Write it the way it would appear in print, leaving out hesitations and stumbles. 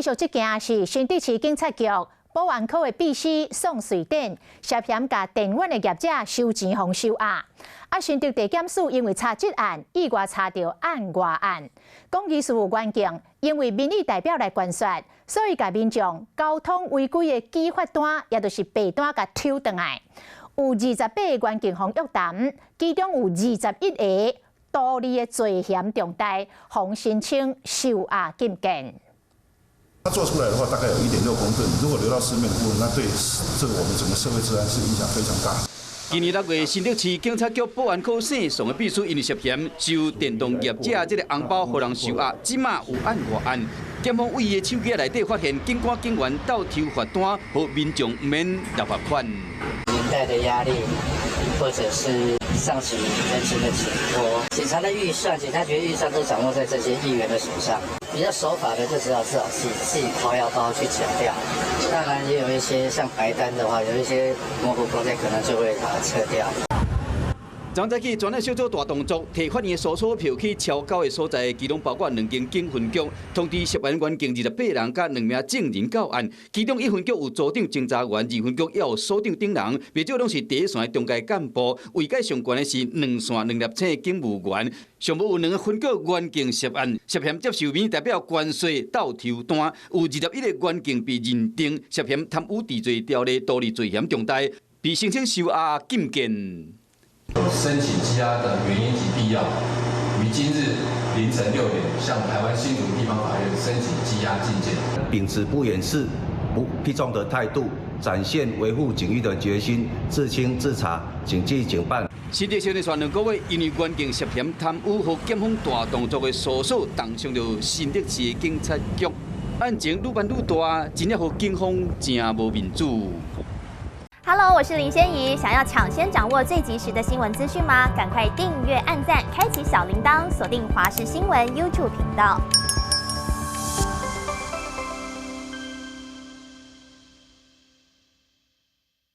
續這件是新竹市警察局保安科的秘書宋瑞典涉嫌共電玩的業者收錢予收押。啊，新竹地檢署因為查這案，意外查著案外案。講疑似員警因為民意代表來關說，所以共民眾交通違規的舉發單，也就是白單，共抽轉來。有28個員警予約談，其中有21個圖利的罪嫌重大，予申請收押禁見。它做出來的話，大概有1.6公噸。如果流到市面的部分，那對這個我們整個社會治安是影響非常大。今年6月，新竹市警察局保安科姓宋的秘書因為涉嫌收電動業者這個紅包，予人收押，這馬有案外案。檢方對伊的手機內底發現警官警員鬥抽罰單，予民眾毋免納罰款。連帶的壓力，或者是上級人情的請託，警察的預算、警察局預算都掌握在這些議員的手上。比較守法的就只好自己掏腰包去繳掉。當然也有一些像白單的話，有一些模糊空間，可能就會把它撤掉。昨早起，專案小組大動作，提法院的搜索票去超九个所在，其中包括兩間警分局，通知涉案員警28人佮兩名證人到案。其中一分局有組長偵查員，二分局也有所長等人，袂少攏是第一線的中階幹部。位階上懸的是兩線兩粒星的警務員。上無有兩個分局員警涉案，涉嫌接受民意代表關說鬥抽單，有21個員警被認定涉嫌貪污治罪條例圖利罪嫌重大，被申請收押禁見。申請羈押的原因及必要，於今日凌晨6點向台灣新竹地方法院申請羈押禁見。秉持不掩飾、不避重的態度，展現維護警譽的決心，自清自查，謹記警辦。新竹市連2個月，因為員警涉嫌貪污予檢方大動作的搜索，動上著新竹市警察局，案情愈辦愈大，真正予警方誠無面子。 Hello，我是林仙怡。想要搶先掌握最及時的新聞資訊嗎？趕快訂閱、按讚、開啟小鈴鐺，鎖定華視新聞 YouTube 頻道。